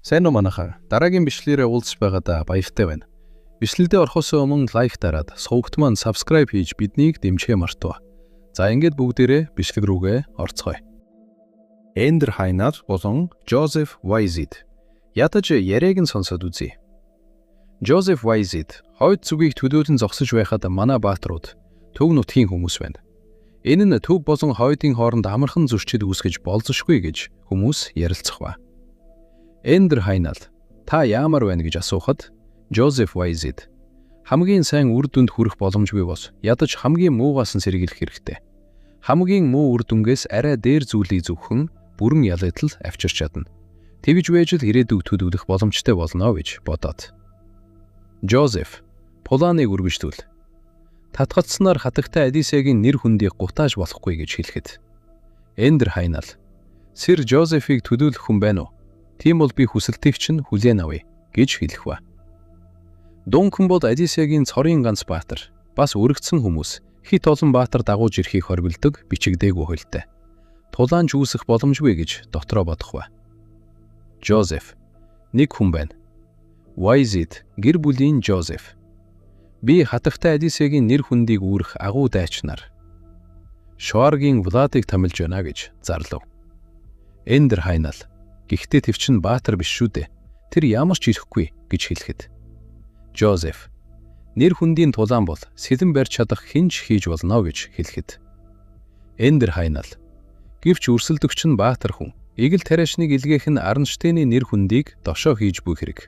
Сайн уу, манайхаа. Дараагийн бичлэгээрээ уулзч байгаадаа баяртай байна. Бичлэгдээ орохоос өмнө like дараад, сувагт маань subscribe хийж биднийг дэмжихээ мартав. За, ингээд бүгдээрээ бичлэг рүүгээ орцгоё. Эндер Хайнал болон Жозеф Вайзид. Ядаж яриаг нь сонсоод үзье. Жозеф Вайзид: "Хойд зүгийг төлөөлөн зогсож байхад манай баатрууд төв нутгийн хүмүүс байна. Энэ нь төв болон хойдын хооронд амархан зөрчил үүсгэж болзошгүй" гэж хүмүүс ярилцах ба. Эндер Хайнал "Та яамаар байна?" гэж асуухад Жозеф Вайзид "Хамгийн сайн үр дүнд хүрэх боломжгүй бол ядаж хамгийн муугаас нь сэргийлэх хэрэгтэй. Хамгийн муу үр дүнгээс арай дээр зүйлийг зөвхөн бүрэн ялагдал авчирч чадна. Тэгж байж л ирээдүйг төлөвлөх боломжтой болно" гэж бодоод. Жозеф: "Планыг үргэлжлүүл. Татгалцсанаар хатагтай Алисиагийн нэр хүндийг гутааж болохгүй" гэж хэлэхэд Эндер Хайнал "Сэр Жозефийг төлөөлөх хүн байна уу? Тийм бол би хүсэлтийг чинь хүлээн авъя" гэж хэлэх ба. Дункан бол Алисиагийн цорын ганц баатар. Бас өргөцсөн хүмүүс хэт олон баатар дагуулж ирэхийг хоригддог бичигдээгүй хуультай. Тулаанч үүсэх боломжгүй гэж дотроо бодох ба. Жозеф: "Нэг хүн байна. Вайзид гэр бүлийн Жозеф. Би хатагтай Алисиагийн нэр хүндийг үүрэх агуу дайчнаар Шоаргийн Владыг томилж байна" гэж зарлав. Эндер Хайнал "Гэхдээ тэр чинь баатар биш шүү дээ. Тэр ямар ч ирэхгүй" гэж хэлэхэд Жозеф "Нэр хүндийн тулаан бол сэлэм барьж чадах хэн ч хийж болно" гэж хэлэхэд Эндер Хайнал "Гэвч өрсөлдөгч нь баатар хүн. Эгэл тариачныг илгээх нь Арнштейны нэр хүндийг дошоо хийж буй хэрэг.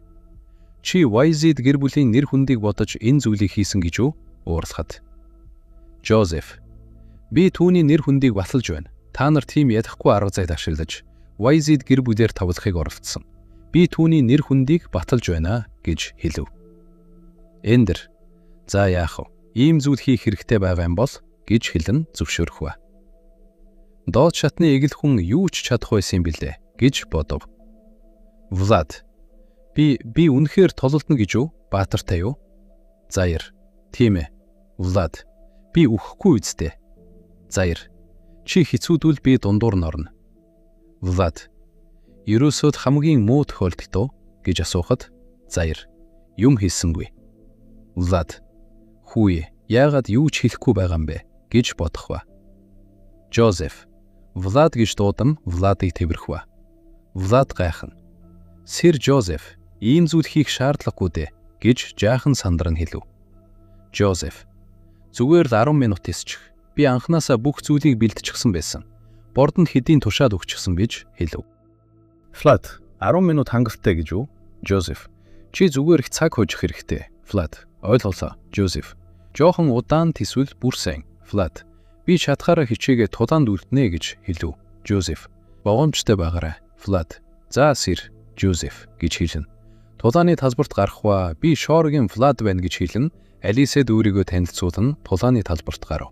Чи Вайзид гэр бүлийн нэр хүндийг бодож энэ зүйлийг хийсэн гэж үү?" уурлахад Жозеф "Би түүний нэр хүндийг баталж байна. Та нар тийм ядахгүй арга зайд ашиглаж Вайзид гэр бүлээр тавлахыг оролдсон. Би түүний нэр хүндийг баталж байна" гэж хэлэв. Эндер "За, яах вэ? Ийм зүйл хийх хэрэгтэй байгаа юм бол" гэж хэлэн зөвшөөрөх ба. Доод шатны эгэл хүн юу ч чадах байсан юм билээ гэж бодов. Влад: Би үнэхээр тулалдана гэж үү? Баатартай юу?" Заяр: "Тийм ээ." Влад: "Би үхэхгүй биз дээ?" Заяр: "Чи хэцүүдвэл би дундуур нь орно." Влад: "Ерөөсөө хамгийн муу тохиолдолд уу?" гэж асуухад Заяр: "Юм хийсэнгүй." Влад: "Хүүе, яагаад юу ч хэлэхгүй байгаа юм бэ?" гэж бодох ба. Жозеф "Влад" гэж дуудан Владыг тэврэх ба. Влад гайхан "Сэр Жозеф, ийм зүйл хийх шаардлагагүй дээ" гэж жаахан сандран хэлв. Жозеф: "Зүгээр л 10 минут тэсчих. Би анхнаасаа бүх зүйлийг бэлтчихсэн байсан. Бордонд хэдийн тушаал өгчихсөн" гэж хэлв. Влад: "10 минут хангалттай гэж үү?" Жозеф: "Чи зүгээр их цаг хожих хэрэгтэй." Влад: "Ойлголоо." Жозеф: "Жоохон удаан тэсвэл бүр сайн." Влад: "Би чадхаараа хичээгээ тулаанд үлднэ" гэж хэлв. Жозеф: "Болгоомжтой байгаарай." Влад: "За, сэр Жозеф" гэж хэлнэ. Тулааны талбарт гарах ба "Би Шоргийн Влад байна" гэж хэлнэ. Алисед өөрийгөө танилцуулан тулааны талбарт гарав.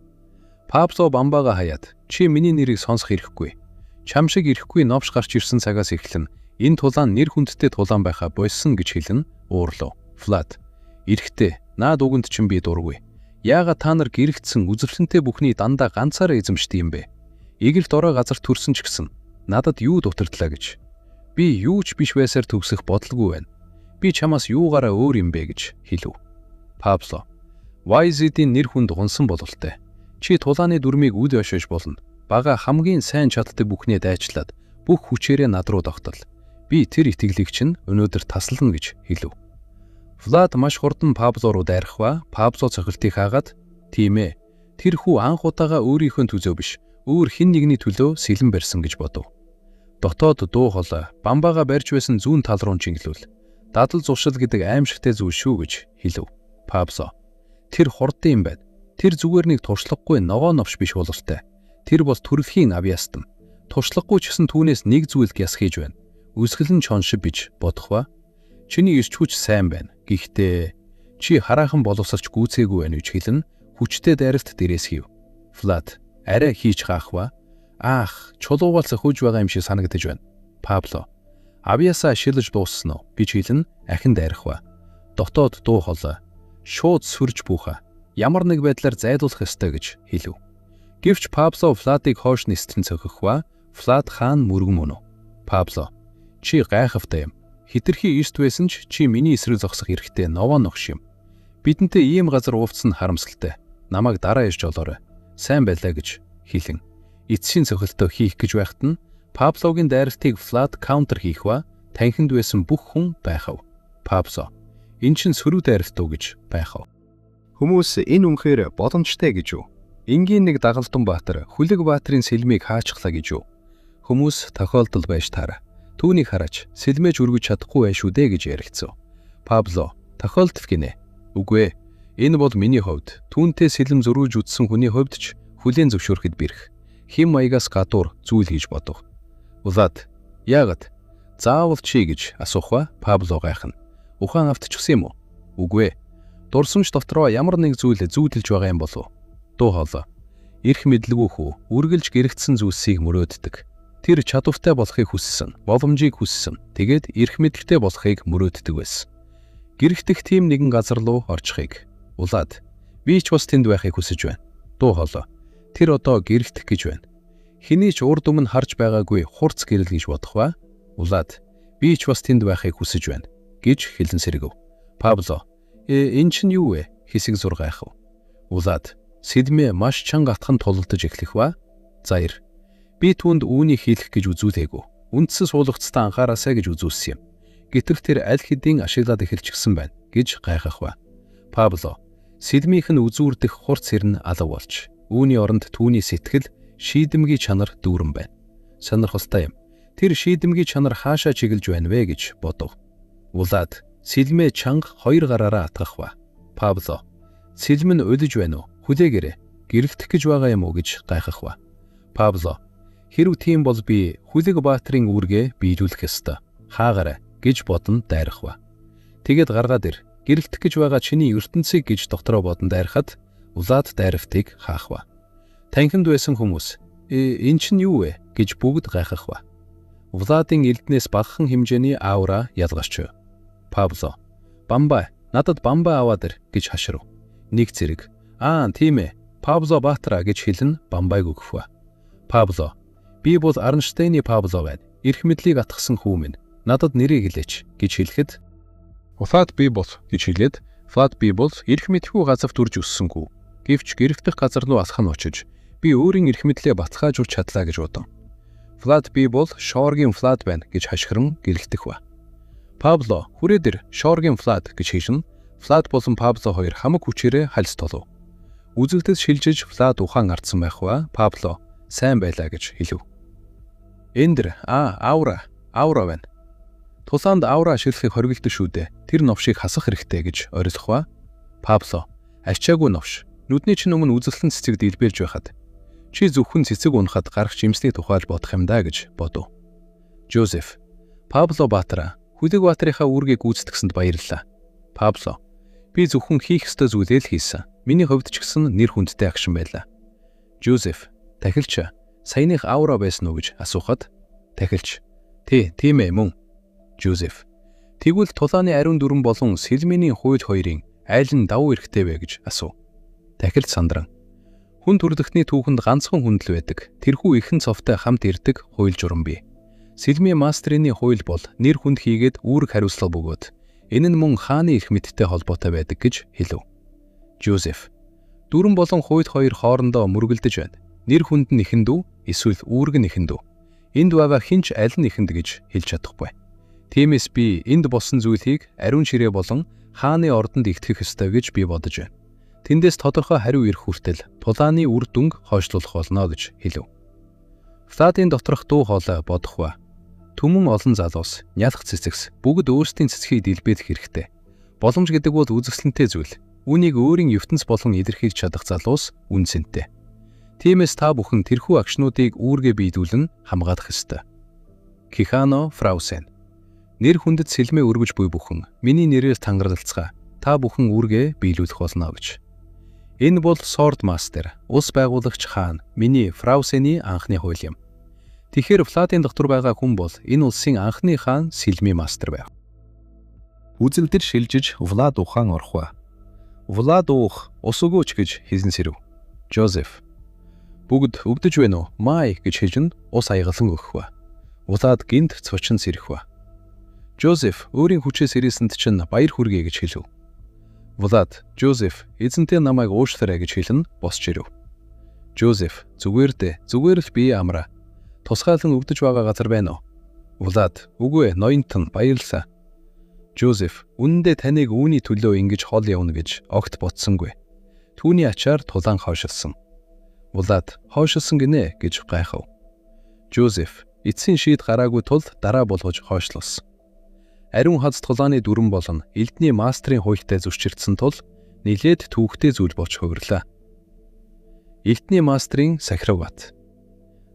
Пабло Бамбага хаяад "Чи миний нэрийг сонсох эрхгүй. Чам шиг эрхгүй новш гарч ирсэн цагаас эхлэн энэ тулаан нэр хүндтэй тулаан байхаа больсон" гэж хэлэн уурлав. Влад: "Эрэгтэй, наад үгэнд чинь би дургүй. Яагаад та нар гэрэгдсэн үзэсгэлэнтэй бүхний дандаа ганцаараа эзэмшдэг юм бэ? Эгэл дорой газар төрсөн ч гэсэн надад юу дутагдлаа гэж. Би юу ч биш байсаар төгсөх бодолгүй байна. Би чамаас юугаараа өөр юм бэ?" гэж хэлв. Пабло: "YZ-ийн нэр хүнд унсан бололтой. Чи тулааны дүрмийг үл ойшоож болно. Бага хамгийн сайн чаддаг бүхнээ дайчлаад бүх хүчээрээ над руу тогтол. Би тэр итгэлийг чинь өнөөдөр таслана" гэж хэлв. Влад маш хурдан Пабло руу дайрах ба Пабло цохилтыг хаагаад "Тийм ээ. Тэр хүү анх удаага өөрийнхөө төлөө биш, өөр хэн нэгний төлөө сэлэм барьсан" гэж бодов. Дотоод дуу хоолой Бамбага барьж байсан зүүн тал руу чиглүүл. "Дадал зуршил гэдэг аимшигтай зүйл шүү" гэж хэлв. Пабло: "Тэр хурдан юм байна. Тэр зүгээр нэг туршлагагүй ногоо новш биш бололтой. Тэр бол төрөлхийн авьяастан. Туршлагагүй ч гэсэн түүнээс нэг зүйл гяс хийж байна. Өсгөл нь чон шиг" гэж бодох ба. "Чиний эрч хүч сайн байна. Гэхдээ чи хараахан боловсорч гүйцээгүй байна" гэж хэлэн хүчтэй дайралт дээрээс хийв. Влад арай хийж хаах ба "Аах, чулуугаал цохиулж байгаа юм шиг санагдаж байна." Пабло "Авьяасаа ашиглаж дууссан уу?" гэж хэлэн ахин дайрах ба. Дотоод дуу хоолой "Шууд сүрж бүүха. Ямар нэг байдлаар зайлуулах ёстой" гэж хэлв. Гэвч Пабло Владыг хойш нислэн цохих ба Влад хаан мөргөм өнөв. Пабло: "Чи гайхавтай юм. Хитрхи эрт байсан ч чи миний эсрэг зогсох эрхтэй новоо ногш юм. Бидэнтэй ийм газар уулзсан нь харамсалтай. Намайг дараа ирж олоорой. Сайн байлаа гэж хэлэн. Эцсийн цохилтоо хийх гэж байхад нь Паблогийн дайралтыг Влад counter хийх ба танхимд байсан бүх хүн байхав. Пабло энэ чинь сөрөг дайралт уу гэж байхав. Хүмүүс энэ үнэхээр боломжтой гэж үү? Энгийн нэг дагалдан баатар Хүлэг баатрын сэлмийг хаачглаа гэж үү? Хүмүүс тохиолдол байж таараа. Түүнийг хараач сэлмээж өргөж чадахгүй байх шүү дээ гэж яригдсан. Пабло тохиолдол гинэ. Үгүй ээ. Энэ бол миний хувьд түүнтэй сэлэм зөрүүж үзсэн хүний хувьд ч хүлээн зөвшөөрөхөд бэрх. Хэм маягаас гадуур зүйл хийж бодов. Влад яагаад? Заавал чи гэж асуух ба Пабло гайхна. Ухаан автчихсан юм уу? Үгүй ээ. Дурсамж дотроо ямар нэг зүйл зүүдэлж байгаа юм болов уу? Дуу хоолой. Эрх мэдлгүй хүү үргэлж гэрэгдсэн зүйлсийг мөрөөддөг. Тэр чадвартай болохыг хүссэн, боломжийг хүссэн. Тэгээд эрх мэдэлтэй болохыг мөрөөддөг байсан. Гэрэгдэх тийм нэгэн газар руу орчихыг. Улаад би ч бас тэнд байхыг хүсэж байна. Дуу хоолой. Тэр одоо гэрэгдэх гэж байна. Хэний ч урд өмнө харж байгаагүй хурц гэрэл гэж бодох ба. Улаад би ч бас тэнд байхыг хүсэж байна гэж хэлэн сэргэв. Пабло энэ чинь юу вэ? Хэсэг зур гайхав. Улаад сэлмээ маш чанга атхан тулалдаж эхлэх ба. Заяр. Би түүнд үүнийг хийлэх гэж үзүүлээгүй. Үндсэн суулгацтай анхаараасай гэж үзүүлсэн юм. Гэтэл тэр аль хэдийн ашиглаад эхэлчихсэн байна гэж гайхах ба. Пабло сэлмийнх нь үзүүрдэх хурц хэрн алга болж, үүний оронд түүний сэтгэл шийдэмгий чанар дүүрэн байна. Сонирхолтой юм. Тэр шийдэмгий чанар хаашаа чиглэж байна вэ гэж бодов. Улаад сэлмээ чанга хоёр гараараа атгах ба. Пабло сэлэм нь улиж байна уу? Хүлээгээрэй. Гэрэлтэх гэж байгаа юм уу гэж гайхах ба. Пабло хэрв тийм бол би Хүлэг баатрын үүргээ биелүүлэх ёстой. Хаагаарай гэж бодон дайрах ба. Тэгээд гаргаад ир. Гэрэлтэх гэж байгаа чиний ертөнцийг гэж дотроо бодон дайрахад Улаад дайралтыг хаах ба. Танхимд байсан хүмүүс энэ чинь юу вэ гэж бүгд гайхах ба. Владын элднээс багахан хэмжээний аура ялгарч. Пабло бамбай надад бамбай аваад ир гэж хашрав. Нэг зэрэг аа тийм ээ Пабло Баатра гэж хэлэн бамбайг өгөх ба. Пабло би бол Арнштейны Пабло байна. Эрх мэдлийг атгасан хүү минь. Надад нэрийг хэлээч гэж хэлэхэд Влад би бол гэж хэлээд Влад би бол эрх мэдгүй газарт үрж өссөнгүй. Гэвч гэрэлтэх газар руу алхах нь очиж би өөрийн эрх мэдлээ баталгаажуулж чадлаа гэж бодов. Влад би бол Шоргийн Влад байна гэж хашгиран гэрэлтэх ба. Пабло хүрээд ир Шоргийн Влад гэж хэлнэ. Влад болон Пабло хоёр хамаг хүчээрээ хальс толов. Үзэгдэд шилжиж Влад ухаан ардсан байх ба Пабло сайн байлаа гэж хэлв. Эндэр аура аура байна. Тулаанд аура ашиглахыг хориглодог шүү дээ. Тэр новшийг хасах хэрэгтэй гэж орилох ба. Пабло ачаагүй новш. Нүдний чинь өмнө үзэсгэлэн цэцэг дэлбэлж байхад чи зөвхөн цэцэг унахад гарах жимсний тухай л бодох юм да гэж бодов. Жозеф Пабло Баатара Хүлэг баатрынхаа үүргийг гүйцэтгсэнд баярлалаа. Пабло би зөвхөн хийх ёстой зүйлээ л хийсэн. Миний хувьд ч гэсэн нэр хүндтэй агшин байлаа. Жозеф тахилч саяных аура байсан уу гэж асуухад тахилч тий тийм ээ мөн. Жозеф тэгвэл тулааны ариун дүрэн болон сэлмийн хууль хоёрын аль нь давуу эрхтэй вэ гэж асуув. Тахилч сандран хүн төрөлхтний түүхэнд ганцхан хүндэл байдаг. Тэрхүү ихэн цовтой хамт ирдэг хууль журам бий. Сэлмийн мастрын хууль бол нэр хүнд хийгээд үүрэг хариуцлага бөгөөд энэ нь мөн хааны эрх мэдэлтэй холбоотой байдаг гэж хэлв. Жозеф дүрэн болон хууль хоёр хоорондоо мөргөлдөж байна. Нэр хүнд нь ихэнд үү эсвэл үүрэг нь ихэнд үү? Энд байгаа хэн ч аль нь ихэнд гэж хэлж чадахгүй. Тиймээс би энд болсон зүйлийг ариун ширээ болон хааны ордонд игтгэх ёстой гэж би бодож байна. Тэндээс тодорхой хариу ирэх хүртэл тулааны үр дүнг хойшлуулах болно гэж хэлв. Владын доторх дуу хоолой бодох ба. Түмэн олон залуус, нялх цэцэгс бүгд өөрсдийн цэцгийг дэлбэлэх хэрэгтэй. Боломж гэдэг бол үзэсгэлэнтэй зүйл. Үүнийг өөрийн ертөнц болон илэрхийлж чадах залуус үн цэнтэй. Тиймээс та бүхэн тэрхүү агшнуудыг үүргээ биелүүлэн хамгаалах ёстой. Кихано Фраусен Нэр хүндэт сэлмээ өргөж буй бүхэн миний нэрээр тангарлалцгаа. Та бүхэн үүргээ биелүүлэх болно гэж. Энэ бол Sword Master, улс байгуулагч хаан, миний Фраусены анхны хууль юм. Тэгэхээр Владын дотор байгаа хүн бол энэ улсын анхны хаан Сэлмийн мастер байв. Үзэл дээр шилжиж Влад ухаан орох ба. Влад уух ус өгөөч гэж хэлсэн сэрв. Жозеф бүгд өвдөж байна уу? Май гэж хэлэн ус аягалан өгөх ба. Влад гинт цочин сэрэх ба. Жозеф өөрийн хүчээс ирээсэнд чинь баяр хүргэе гэж хэлв. Влад, Жозеф, эзэнтэй намайг уучлаарай гэж хэлэн босч ирэв. Жозеф, зүгээр дээ, зүгээр л бие амраа. Тусгаалan өвдөж байгаа газар байна уу? Влад, үгүй ээ, ноёнтон, баярлалаа. Жозеф, үнэндээ таныг үүний төлөө ингэж хол явна гэж огт бодсонгүй. Түүний ачаар тулаан хойшилсан. Влад, хойшилсан гинэ гэж гайхав. Жозеф, эцсийн шийд гараагүй тул дараа болгож хойшлуулсан. Ариун хаз тулааны дүрэн болон элдний мастрын хуультай зөрчилдсөн тул нилээд түүхтэй зүйл болж хувирлаа. Элдний мастрын сахирга бат.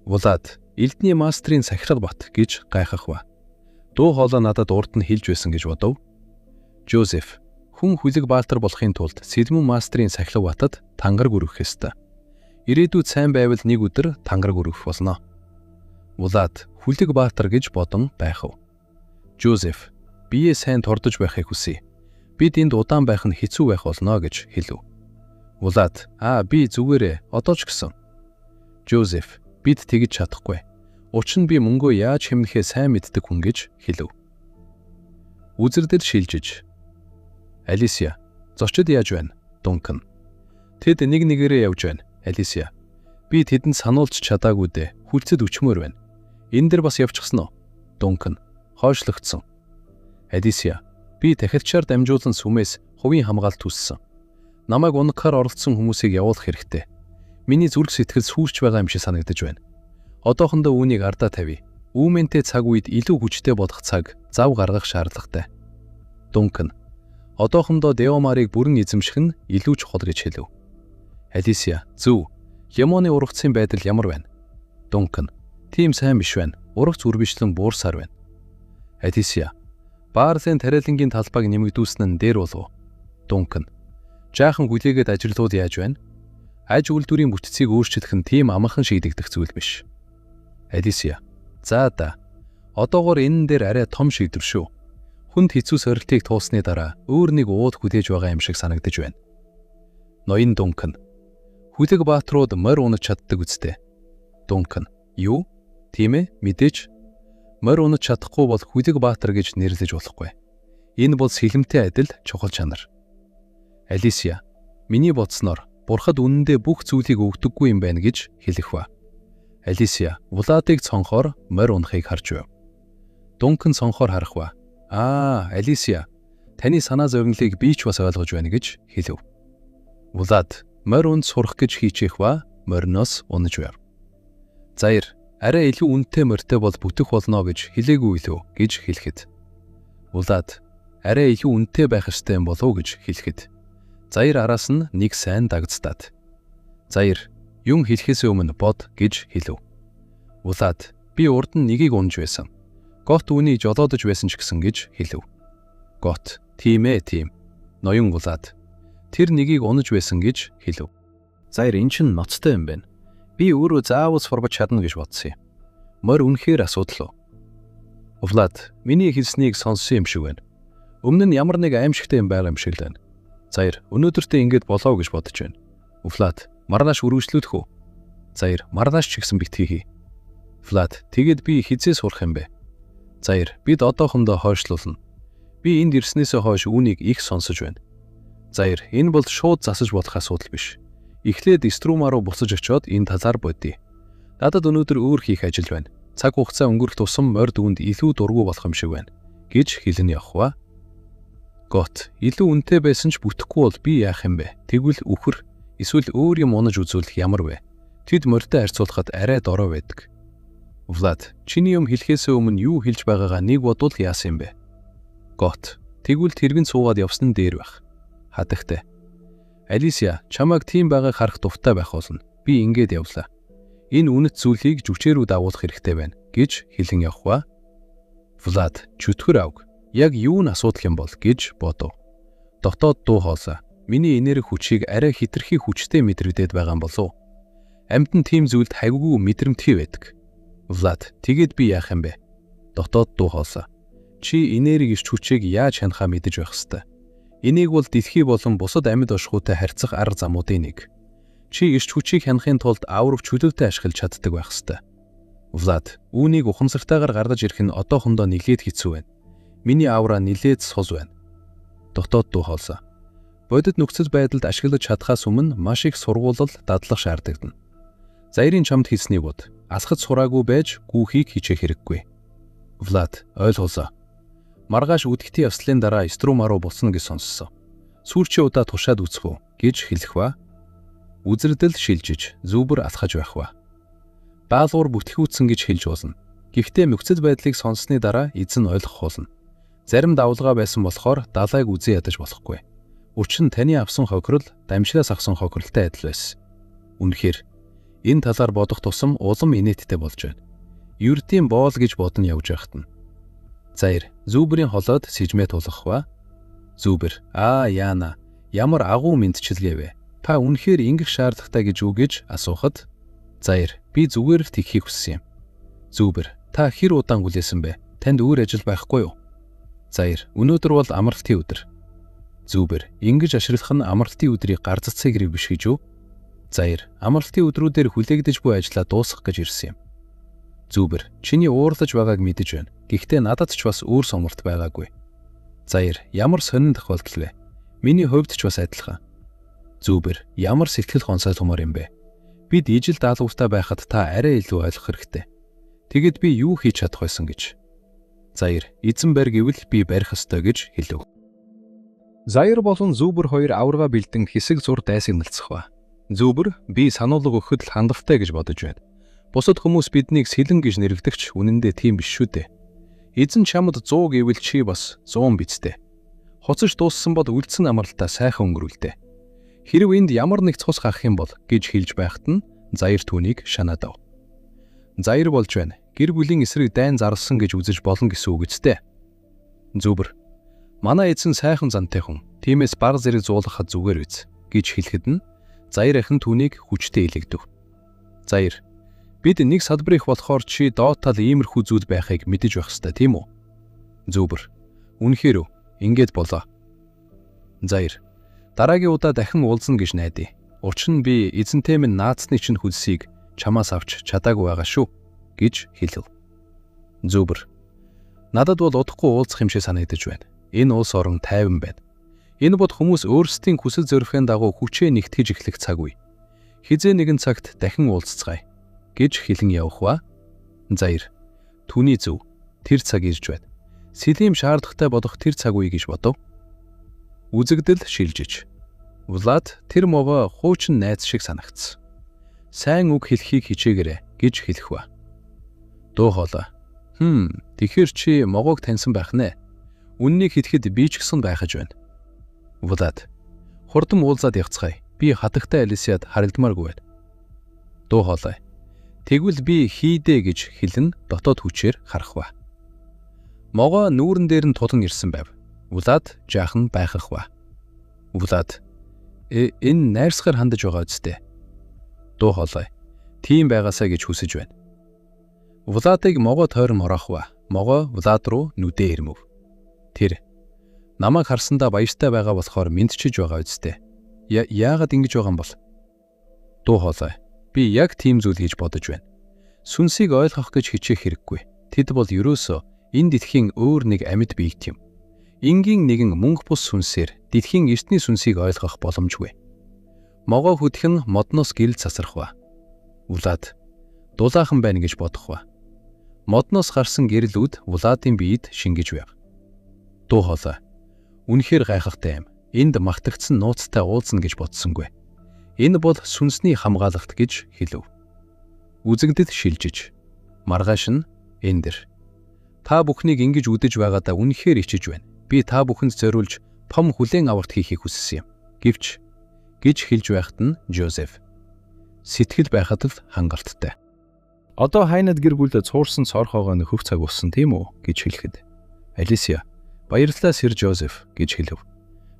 Влад, элдний мастрын сахирга бат гэж гайхах ба. Дуу хоолой надад урд нь хэлж байсан гэж бодов. Жозеф, хүн хүлэг баатар болохын тулд Сэлмэн мастрын сахилга батад тангараг өргөх ёстой. Ирээдүйд сайн байвал нэг өдөр тангараг өргөх болно. Влад, хүлэг баатар гэж бодон байхав. Жозеф, бие сайн тордож байхыг хүсье. Бид энд удаан байх нь хэцүү байх болно гэж хэлв. Влад, аа би зүгээрээ одоо ч гэсэн. Жозеф, бид тэгж чадахгүй. Учир нь би мөнгөө яаж хэмнэхээ сайн мэддэг хүн гэж хэлв. Үзэрдэл шилжиж. Алисия, зочид яаж байна? Дункан. Тэд нэг нэгээрээ явж байна. Алисия. Би тэдэнд сануулж чадаагүй дээ. Хүлцэд өчмөр байна. Энэ дэр бас явчихсан уу? Дункан. Хойшлогдсон. Алисия. Би тахилчаар дамжуулан сүмээс хувийн хамгаалалт хүссэн. Намайг унагахаар оролцсон хүмүүсийг явуулах хэрэгтэй. Миний зүрх сэтгэл сүүрч байгаа юм шиг санагдаж байна. Одоохондоо үүнийг ардаа тавья. Үүмэнтэй цаг үед илүү хүчтэй болох цаг зав гаргах шаардлагатай. Дункан. Одоохондоо Деомарыг бүрэн эзэмших нь илүү чухал гэж хэлв. Алисия. Зөв. Лемоны ургацын байдал ямар байна? Дункан. Тийм сайн биш байна. Ургац үрбишлэн буурсаар байна. Алисия. Баарлын тариалангийн талбайг нэмэгдүүлсэн нь дээр болов. Дункан. Жаахан хүлээгээд ажиллууд яаж байна? Аж үйлдвэрийн бүтцийг өөрчлөх нь тийм амархан шийдэгдэх зүйл биш. Алисия. За да. Одоогоор энэ дээр арай том шийдвэр шүү. Хүнд хэцүү сорилтыг туулсны дараа өөр нэг уул хүлээж байгаа юм шиг санагдаж байна. Ноён Дункан. Хүлэг баатрууд морь унаж чаддаг үстэй. Дункан. Юу? Тийм ээ, мэдээч. Морь унаж чадахгүй бол хүлэг баатар гэж нэрлэж болохгүй. Энэ бол сэлэмтэй адил чухал чанар. Алисия. Миний бодсноор бурхад үнэндээ бүх зүйлийг өгдөггүй юм байна гэж хэлэх ба. Алисия Владыг цонхоор морь унахыг харж байв. Дункан цонхоор харах ба. Аа, Алисия, таны санаа зовнилыг би ч бас ойлгож байна гэж хэлв. Влад морь унж сурах гэж хийчихэх ба мориноос унаж байв. Заяр, арай илүү үнэтэй морьтой бол бүтэх болно гэж хэлээгүй лөө гэж хэлэхэд. Влад арай илүү үнэтэй байх ёстой юм болов уу гэж хэлэхэд. Заяр араас нь нэг сайн дагцдаад. Заяр, юм хэлэхээс өмнө бод гэж хэлв. Влад, би урд нь нэгийг унж байсан. Гот үүнийг жолоодож байсан ч гэсэн гэж хэлв. Гот, тийм ээ тийм. Ноён Влад, тэр нэгийг унаж байсан гэж хэлв. Заяр, эн чинь ноцтой юм байна. Би өөрөө заавал сурваж чадна гэж бодсон юм. Морь үнэхээр асуудал уу? Влад, миний хэлснийг сонссон юм шиг байна. Өмнө нь ямар нэг аимшигтай юм байгаа юм шиг л байна. Заяр, өнөөдөртөө ингэж болоо гэж бодож байна. Влад, маргааш үргэлжлүүлэх үү? Заяр, маргааш ч гэсэн битгий хий. Влад, тэгээд би хизээ сурах юм бэ? Заяр, бид одоохондоо хойшлуулна. Би энд ирснээсээ хойш үүнийг их сонсож байна. Заяр, энэ бол шууд засаж болох асуудал биш. Эхлээд Струмаа руу буцаж очиод энэ талаар бодъё. Надад өнөөдөр өөр хийх ажил байна. Цаг хугацаа өнгөрөх тусам морь дүүнд илүү дургүй болох юм шиг байна гэж хэлэн явах ба. Гот, илүү үнэтэй байсан ч бүтэхгүй бол би яах юм бэ? Тэгвэл үхэр эсвэл өөр юм унаж үзвэл ямар вэ? Тэд морьтой харьцуулахад арай дорой байдаг. Влад, чиний юм хэлэхээс өмнө юу хэлж байгаагаа нэг бодвол яасан юм бэ? Гот, тэгвэл тэргэн суугаад явсан нь дээр байх. Хадагтай. Алисия, чамайг тийм байгааг харах дуртай байх болно. Би ингээд явлаа. Энэ үнэт зүйлийг жүчээ рүү дагуулах хэрэгтэй байна гэж хэлэн явах ба. Влад, чөтгөр авг. Яг юу нь асуудал юм бол гэж бодов. Дотоод дуу хоолой. Миний энерги хүчийг арай хитрхи хүчтэй мэдрэгдээд байгаа юм болов уу? Амьтан тийм зүйлд хавьгүй мэдрэмтгий байдаг. Влад, тэгээд би яах юм бэ? Дотоод дуу хоолой. Чи энерги эрч хүчийг яаж хянахаа мэдэж байх ёстой. Энийг бол дэлхий болон бусад амьд оршихуйтай харьцах арга замуудын нэг. Чи эрч хүчийг хянахын тулд аурв чөлөөтэй ашиглаж чаддаг байх ёстой. Влад, үүнийг ухамсартайгаар гаргаж ирэх нь одоохондоо нэлээд хэцүү байна. Миний аура нилээд сул байна. Дотоод дуу хоолой. Бодит нөхцөл байдалд ашиглаж чадхаас өмнө маш их сургуулал, дадлах шаардагдана. Заирын чамд хэлснийг бод. Алхаж сураагүй байж гүйхийг хичээх хэрэггүй. Влад ойлголоо. Маргааш үдэхтийн явслын дараа Струмаа руу буцна гэж сонссон. Сүүлчийн удаа туршаад үзэх үү гэж хэлэх ба. Үзэрдэл шилжиж зүүбэр алхаж байх ба. Баалгуур бүтэхгүйцсэн гэж хэлж болно. Гэхдээ нөхцөл байдлыг сонссны дараа эзэн ойлгох болно. Зарим давлгаа байсан болохоор далайг үзэн ядаж болохгүй. Учир нь таны авсан хохирол дамжлаас авсан хохиролтой адил байсан. Үнэхээр энэ талаар бодох тусам улам инээдтэй болж байна. Ердийн боол гэж бодон явж байхад нь. Заир зүүбрийн холойд сэжмээ тулгах ба. Зүүбэр аа яана ямар агуу мэндчилгээ вэ? Та үнэхээр ингэх шаардлагатай гэж үү гэж асуухад Заир би зүгээр л тэгхийг хүссэн юм. Зүүбэр та хэр удаан хүлээсэн бэ? Танд өөр ажил байхгүй юу? Заир өнөөдөр бол амралтын өдөр. Зүүбэр ингэж ашиглах нь амралтын өдрийг гарцацсан хэрэг биш гэж үү? Заир амралтын өдрүүдээр хүлээгдэж буй ажлаа дуусгах гэж ирсэн юм. Зүүбэр чиний уурлаж байгааг мэдэж байна. Гэхдээ надад ч бас өөр сонголт байгаагүй. Заир ямар сонин тохиолдол вэ? Миний хувьд ч бас адилхан. Зүүбэр ямар сэтгэл гонсойлгомоор юм бэ? Бид ижил даалгавартай байхад та арай илүү ойлгох хэрэгтэй. Тэгэд би юу хийж чадах байсан гэж. Заир эзэн барь гэвэл би барих ёстой гэж хэлэв. Заир болон Зүүбэр хоёр аварга бэлдэн хэсэг зур дайсагналцах ба. Зүүбэр би сануулга өгөхөд л хандалтай гэж бодож байна. Бусад хүмүүс биднийг сэлэн гэж нэрлэдэг ч үнэндээ тийм биш шүү дээ. Эзэн чамд 100 гэвэл чи бас 100 биз дээ. Хуцаж дууссан бол үлдсэн амралтаа сайхан өнгөрүүлдэ. Хэрв энд ямар нэг цус гарах юм бол гэж хэлж байхад нь Заир түүнийг шанаадав. Заир болж байна. Гэр бүлийн эсрэг дайн зарласан гэж үзэж болно гэсэн үг үстэй. Зүүбэр манай эзэн сайхан зантай хүн. Тиймээс баг зэрэг зуулгахад зүгээр биз гэж хэлэхэд нь Заир ахин түүнийг хүчтэй илэгдэв. Заир бид нэг салбар их болохоор чи доод тал иймэрхүү зүйл байхыг мэдэж байх ёстой тийм үү? Зүүбэр үнэхээр үү? Ингээд болоо. Заир дараагийн удаа дахин уулзна гэж найдаа. Учир нь би эзэнтэй минь наацны чинь хөлсийг чамаас авч чадаагүй байгаа шүү гэж хэлэв. Зүүбэр надад бол удахгүй уулзах юм шиг санагдаж байна. Энэ улс орон тайван байна. Энэ бод хүмүүс өөрсдийн хүсэл зорилгын дагуу хүчээ нэгтгэж эхлэх цаг үе. Хизээ нэгэн цагт дахин уулзцгаая гэж хэлэн явах ба. Заир түүний зөв тэр цаг ирж байна. Сэлим шаардлагатай болох тэр цаг үе гэж бодов. Үзэгдэл шилжиж. Влад тэр могоо хуучин найз шиг санагдсан. Сайн үг хэлхийг хичээгээрэй гэж хэлэх ба. Дуу хоолой. Тэгэхээр чи могоог таньсан байх нэ. Үннийг хэлэхэд би ч гэсэн байхаж байна. Влад хурдан уулзаад явцгаая. Би хатагтай Алисиад харагдмааргүй байна. Дуу хоолой. Тэгвэл би хийдэ гэж хэлэн дотоод хүчээр харах ба. Могоо нүүрэн дээр нь тулан ирсэн байв. Влад жаахан байхах ба. Влад энэ найрсгаар хандаж байгаа үстэй. Дуу хоолой. Тийм байгаасаа гэж хүсэж байна. Владыг могоо тойрон ороох ба. Могоо Влад руу нүдэ ирмэв. Тэр намайг харсандаа баяртай байгаа болохоор мэдчиж байгаа үстэй. Яагаад ингэж байгаа юм бол? Дуу хоолой. Би яг тийм зүйл хийж бодож байна. Сүнсийг ойлгох гэж хичээх хэрэггүй. Тэд бол ерөөсөө энэ дэлхийн өөр нэг амьд биет юм. Энгийн нэгэн мөнх бус сүнсээр дэлхийн эртний сүнсийг ойлгох боломжгүй. Могоо хөдхэн модноос гэрэл цацрах ба. Влад дулаахан байна гэж бодох ба. Модноос гарсан гэрэлүүд Владын биед шингэж байв. Дуу хоолой. Үнэхээр гайхалтай юм. Энд мартагдсан нууцтай уулзна гэж бодсонгүй. Энэ бол сүнсний хамгаалалт гэж хэлв. Үзэгдэд шилжиж. Маргааш нь энэ дэр. Та бүхнийг ингэж үдэж байгаадаа үнэхээр ичиж байна. Би та бүхэнд зориулж том хүлээн авалт хийхийг хүссэн юм. Гэвч гэж хэлж байхад нь Жозеф сэтгэл байхад л хангалттай. Одоо хайнад гэр бүл цуурсан цорхоогоо нөхөх цаг болсон тийм үү гэж хэлэхэд Алисия баярлалаа сэр Жозеф гэж хэлв.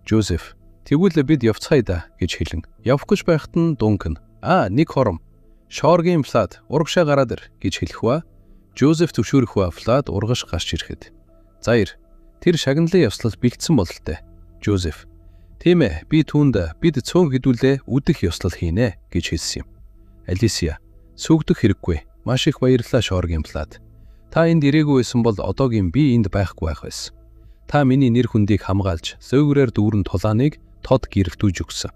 Жозеф тэгвэл бид явцгаая да гэж хэлэн явах гэж байхад нь Дункан нэг хором шооргийн Влад урагшаа гараад ир гэж хэлэх ба Жозеф зөвшөөрөх ба Влад урагш гарч ирэхэд Заир тэр шагналын ёслол бэлдсэн бололтой. Жозеф тийм ээ би түүнд бид цөөн хэдүүлээ үдэх ёслол хийнэ гэж хэлсэн юм. Алисия сүгдэх хэрэггүй. Маш их баярлалаа шооргийн Влад. Та энд ирээгүй байсан бол одоогийн би энд байхгүй байх байсан. Та миний нэр хүндийг хамгаалж, луйвраар дүүрэн тулааныг тод гэрэлтүүж өгсөн.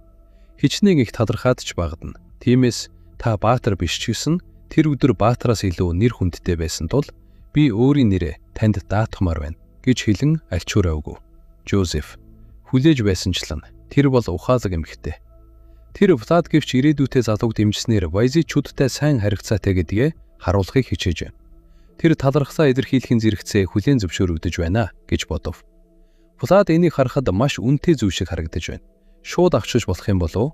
Хичнээн их талархаад ч багадна. Тиймээс та баатар биш ч гэсэн тэр өдөр баатараас илүү нэр хүндтэй байсан тул би өөрийн нэрээ танд даатгамаар байна гэж хэлэн альчуураа өгөв. Жозеф хүлээж байсанчлан тэр бол ухаалаг эмэгтэй. Тэр Влад гэвч ирээдүйтэй залууг дэмжсэнээр Вайзичүүдтэй сайн харилцаатай гэдгээ харуулахыг хичээж байна. Тэр талархлаа илэрхийлэхийн зэрэгцээ хүлээн зөвшөөрөгдөж байна гэж бодов. Влад энийг харахад маш үнэтэй зүйл шиг харагдаж байна. Шууд авчиж болох юм болов?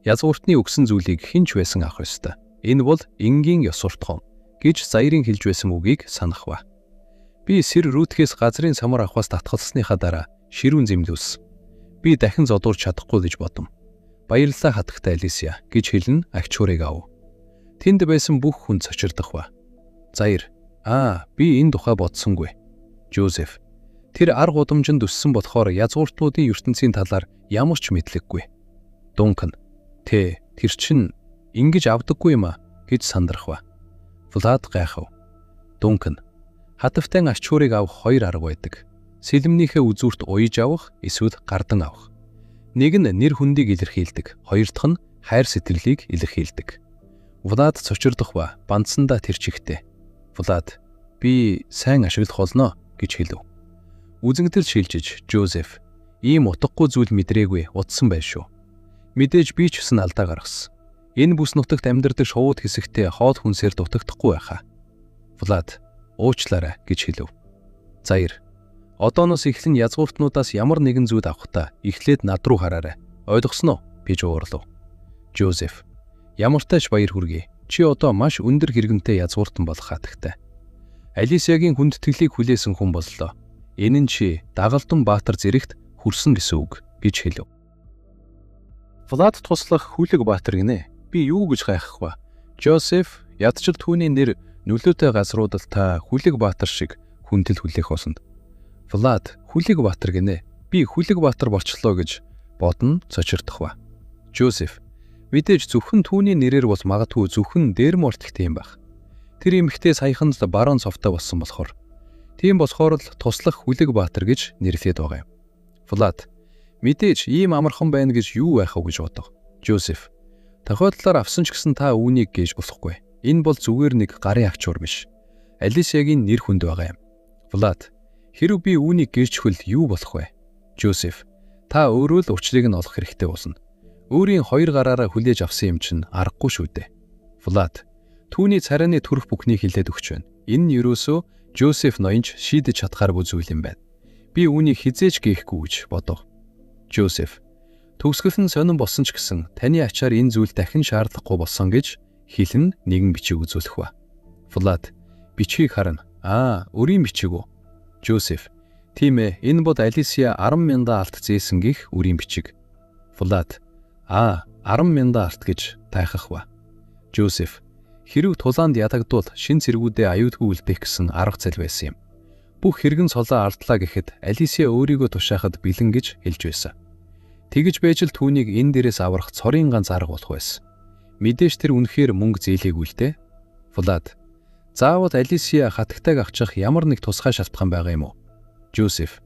Язгууртны өгсөн зүйлийг хэн ч байсан авах ёстой. Энэ бол энгийн ёс суртахуун гэж Заирын хэлж байсан үгийг санах ба. Би сэр Рүтгэс газрын самар авахаас татгалсныхаа дараа ширүүн зэмлүүлсэн. Би дахин зодуурч чадахгүй гэж бодом. Баярлалаа хатагтай Алисия гэж хэлэн агчуурыг ав. Тэнд байсан бүх хүн цочирдох ба. Заир аа би энэ тухай бодсонгүй. Жозеф тэр ар гудамжинд өссөн болохоор язгууртнуудын ертөнцийн талаар ямар ч мэдлэггүй. Дункан тэ тэр чин ингэж авдаггүй юм а гэж сандрах ба. Влад гайхав. Дункан хатавтай ачуурыг авах хоёр арга байдаг. Сэлэмнийхээ үзүүрт уяж авах эсвэл гардан авах. Нэг нь нэр хүндийг илэрхийлдэг, хоёр дахь нь хайр сэтгэлийг илэрхийлдэг. Влад цочирдох ба бандсандаа тэр чигтээ. Влад би сайн ашиглах болно гэж хэлв. Үзэгдэл шилжиж Жозеф ийм утгагүй зүйл мэдрээгүй утсан байл шүү. Мэдээж би ч гэсэн алдаа гаргасан. Энэ бүс нутагт амьдардаг шувууд хэсэгтээ хоол хүнсээр дутагдахгүй байхаа. Влад уучлаарай гэж хэлв. Заир одооноос эхлэн язгууртнуудаас ямар нэгэн зүйл авахдаа эхлээд над руу хараарай. Ойлгосноо гэж уурлав. Жозеф ямартай ч баяр хүргэе. Чи одоо маш өндөр хэргэмтэй язгууртан болох хатагтай. Алисиагийн хүндэтгэлийг хүлээсэн хүн боллоо. Энэ нь чи дагалдан баатар зэрэгт хүрсэн гэсэн үг гэж хэлв. Влад туслах хүлэг баатар гинэ. Би юу гэж гайхах вэ? Жозеф ядчил түүний нэр нөлөөтэй газруудад та хүлэг баатар шиг хүндэл хүлээх болно. Влад хүлэг баатар гинэ. Би хүлэг баатар болчлоо гэж бодно цочирдох ба. Жозеф мэдээж зөвхөн түүний нэрээр бол магадгүй зөвхөн Дэрморт их тийм байх. Тэр эмэгтэй саяхан л баруун цовтой болсон болохоор. Тийм болохоор л туслах хүлэг баатар гэж нэрлээд байгаа юм. Влад мэдээж ийм амархан байна гэж юу байх вэ гэж бодов. Жозеф тохиолдлоор авсан ч гэсэн та үүнийг гээж болохгүй. Энэ бол зүгээр нэг гарын ачуур биш. Алисиагийн нэр хүнд байгаа юм. Влад хэрв би үүнийг гэрчвэл юу болох вэ? Жозеф та өөрөө л учрыг нь олох хэрэгтэй болно. Өөрийн хоёр гараараа хүлээж авсан юм чинь аргагүй шүү дээ. Влад түүний царайны төрөх бүхнийг хэлээд өгч байна. Энэ нь ерөөсөө Жозеф ноёнч шийдэж чадхааргүй зүйл юм байна. Би үүнийг хизээж гээхгүй гэж бодов. Жозеф төгсгөл нь сонин болсон ч гэсэн таны ачаар энэ зүйл дахин шаардлагагүй болсон гэж хэлэн нэгэн бичиг үзүүлэх ба. Влад бичгийг харна. Аа, өрийн бичиг үү? Жозеф тийм ээ, энэ бол Алисия 10,000 алт зээсэн гих өрийн бичиг. Влад аа, 10,000 алт гэж тайхах ба. Жозеф хэрв тулаанд ядагдвал шин цэргүүдээ аюулгүй үлдээх гэсэн арга зал байсан юм. Бүх хэргэн цолоо алдлаа гэхэд Алисия өөрийгөө тушаахад бэлэн гэж хэлж байсан. Тэгэж байж л түүнийг энэ дээрээс аврах цорын ганц арга болох байсан. Мэдээж тэр үнэхээр мөнгө зээлээгүй л дээ. Влад заавал Алисия хатагтайг авчих ямар нэг тусгай шалтгаан байгаа юм уу? Жозеф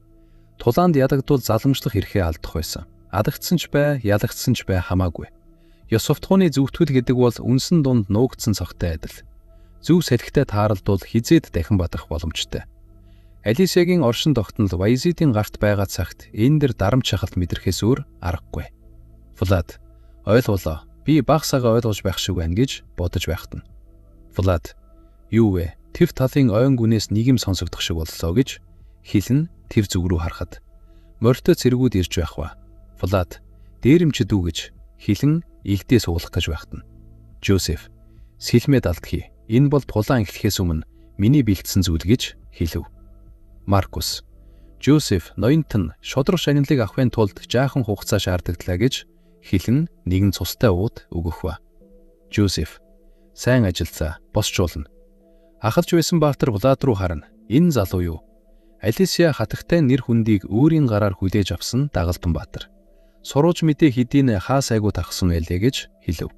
тулаанд ядагдвал заламжлах эрхээ алдах байсан. Алагдсан ч бай, ялагдсан ч бай хамаагүй. Ёс суртахууны зөвтгөл гэдэг бол үнсэн дунд нуугдсан цогтой адил. Зөв салхитай тааралдвал хизээд дахин бадрах боломжтой. Алисиагийн оршин тогтнол Вайзидын гарт байгаа цагт энэ дэр дарамт шахалт мэдрэхээс өөр аргагүй. Влад ойлголоо. Би баг сага ойлгож байх шиг байна гэж бодож байхад нь. Влад юу вэ? Тэр талын ойн гүнээс нэг юм сонсогдох шиг боллоо гэж хэлэн тэр зүг рүү харахад морьтой цэргүүд ирж байх ба. Влад дээрэмчд үү гэж хэлэн илдээ суулгах гэж байхад нь. Жозеф сэлмээ далдхий. Энэ бол тулаан эхлэхээс өмнө миний бэлдсэн зүйл гэж хэлв. Маркус Жозеф ноёнт нь шудраг шагналыг авахын тулд жаахан хугацаа шаардлагатай гэж хэлэн нэгэн цустай ууд өгөх ба. Жозеф сайн ажилласаа босчуулна. Ахалж байсан баатар Влад руу харна. Энэ залуу юу? Алисия хатагтай нэр хүндийг өөрийн гараар хүлээж авсан дагалдан баатар. Сурууж мэдээ хэдийн хаа сайгүй тархсан байлээ гэж хэлв.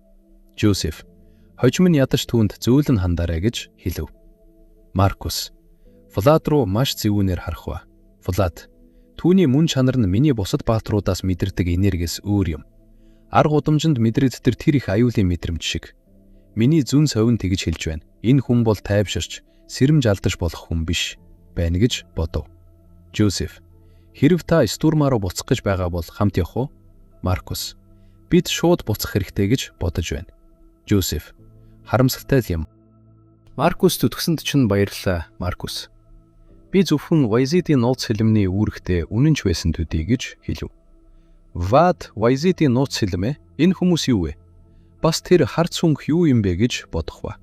Жозеф хожим нь ядаж түүнд зөөлөн хандаарай гэж хэлв. Маркус Влад руу маш зэвүүнээр харах ба. Влад Түүний мөн чанар нь миний бусад бааtruудаас мэдэрдэг энергиэс өөр юм. Арга удамжинд мэдрэгддэг тэр их аюулын мэдрэмж шиг. Миний зүүн совин тэгж хэлж байна. Энэ хүн бол тайвширч, сэрэмж алдаж болох хүн биш байна гэж бодов. Жозеф. Хэрв та Стурма руу буцах гэж байгаа бол хамт явах уу? Маркус. Бид шууд буцах хэрэгтэй гэж бодож байна. Жозеф. Харамсалтай л юм. Маркус зүтгсэнд чинь баярлалаа, Маркус. Би зөвхөн Вайзидийн нууц сэлэмний үүрэгтээ үнэн ч байсан төдий гэж хэлв. Вад Вайзидийн нууц сэлэм ээ? Энэ хүмүүс юу вэ? Бас тэр хар цүнх юу юм бэ гэж бодох ба.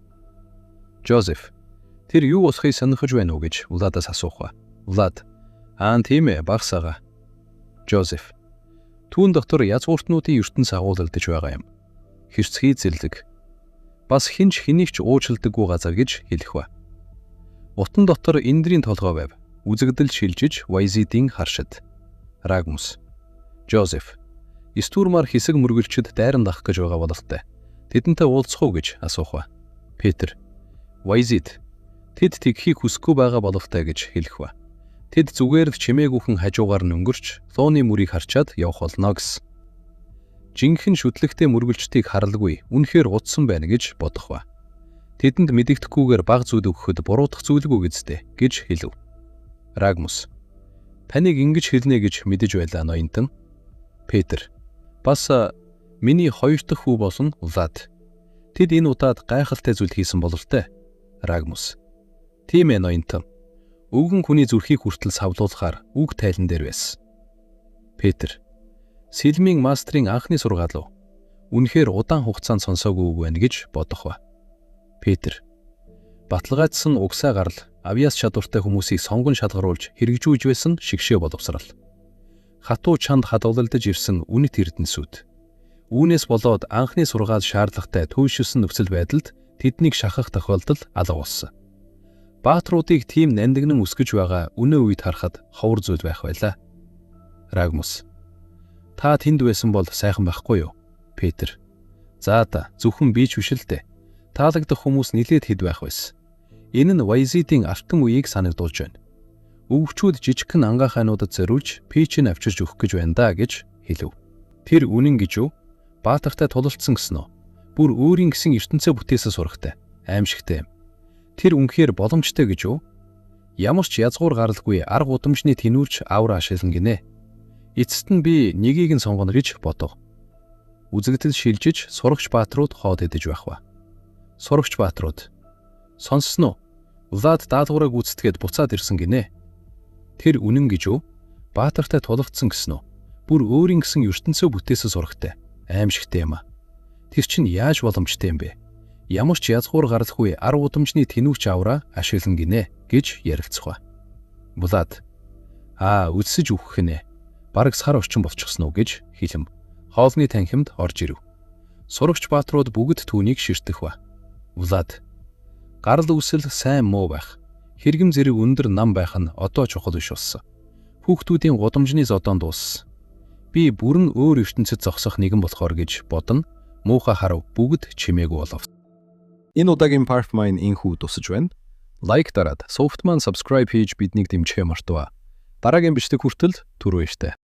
Жозеф. Тэр юу болохыг сонирхож байна уу гэж Владаас асуух ба. Влад. Аа, тийм ээ, багасаага. Жозеф. Түүн дотор язгууртнуудын ертөнц агуулгадж байгаа юм. Хэрцгий зэрлэг. Бас хэн ч хэнийг ч уучладаггүй газар гэж хэлэх ба. Утан дотор Эндрийн толгой байв. Үзэгдэл шилжиж Вайзидийн харшид. Рагмус. Жозеф. Стурмаар хэсэг мөргөлчд дайран дах гэж байгаа бололтой. Тэдэнтэй уулзах уу гэж асуух ба. Петр. Вайзид. Тэд тэгхийг хүсэхгүй байгаа бололтой гэж хэлэх ба. Тэд зүгээр л чимээгүйхэн хажуугаар нь өнгөрч лууны мөрийг харчаад явах болно гэсэн. Жинхэнэ шүтлэгтэй мөргөлчдийг харалгүй үнэхээр удсан байна гэж бодох ба. Тэдэнд мэдэгдэхгүйгээр баг зүуд өгөхөд буруутах зүйлгүй гэжтэй гэж хэлв. Рагмус. Таныг ингэж хэлнэ гэж мэдэж байлаа, ноёнтон. Петр. Бас миний хоёр дахь хүү болон Влад. Тэд энэ удаад гайхалтай зүйл хийсэн бололтой. Рагмус. Тийм ээ, ноёнтон. Өвгөн хүний зүрхийг хүртэл савлуулахаар үг тайлан дээр байсан. Петр. Сэлмийн мастрын анхны сургаал уу? Үнэхээр удаан хугацаанд сонсоогүй үг байна гэж бодох ба. Петр. Баталгаажсан угсаа гарал авьяас чадвартай хүмүүсийг сонгон шалгаруулж хэрэгжүүлж байсан шигшээ боловсрал. Хатуу чанд хадгалагдаж ирсэн үнэт эрдэнэсүүд. Үүнээс болоод анхны сургаал шаардлагатай төвшөлсөн нөхцөл байдалд тэднийг шахах тохиолдол алга болсон. Баатруудыг тийм нандинан өсгөж байгаа үнэ үед харахад ховор зүйл байх байлаа. Рагмус. Та тэнд байсан бол сайхан байхгүй юу? Петр. За да, зөвхөн би ч биш л дээ. Таалагдах хүмүүс нилээд хэд байх байсан. Энэ нь Вайзидийн алтан үеийг санагдуулж байна. Өвгчүүд жижигхэн ангаах айнуудад зориулж пичин авчирч өгөх гэж байна да гэж хэлв. Тэр үнэн гэж юу? Баатартай тулалдсан гэсэн үү? Бүр өөрийн гэсэн ертөнцөө бүтээсэн сурагтай. Аимшигтай юм. Тэр үнэхээр боломжтой гэж юу? Ямар ч язгуур гаралгүй арга удамжны тэнүүлж авар ашиглан гинэ. Эцэст нь би нэгийг нь сонгоно гэж бодов. Үзэгдэл шилжиж сурагч баатрууд хоод идэж байх ба. Сурагч баатрууд. Сонссон уу? Влад даалгавраа гүйцэтгээд буцаад ирсэн гинэ. Тэр үнэн гэж юу? Баатартай тулалдсан гэсэн үү? Бүр өөрийн гэсэн ертөнцөө бүтээсэн сурагтай. Аимшигтай юм а. Тэр чинь яаж боломжтой юм бэ? Ямар ч язгуур гаралгүй арга удамжны тэнүүч авраа ашиглан гинэ гэж ярилцах ба. Влад. Аа, өдсөж үхэх нэ. Бараг сар орчин болчихсон уу гэж хэлэм. Хоолны танхимд орж ирэв. Сурагч баатрууд бүгд түүнийг ширтэх ба. Влад. Гарал үүсэл сайн муу байх. Хэрэгэм зэрэг өндөр нам байх нь одоо чухал биш болсон. Хүүхдүүдийн гудамжны зодоон дууссан. Би бүрэн өөр ертөнцид зогсох нэгэн болохоор гэж бодно. Муухай харав бүгд чимээгүй болов. Энэ удаагийн part маань инхүү дусаж байна. Лайк дараад, сувагт маань subscribe хийж биднийг дэмжихээ мартаваа. Дараагийн бичлэг хүртэл түр баяртай.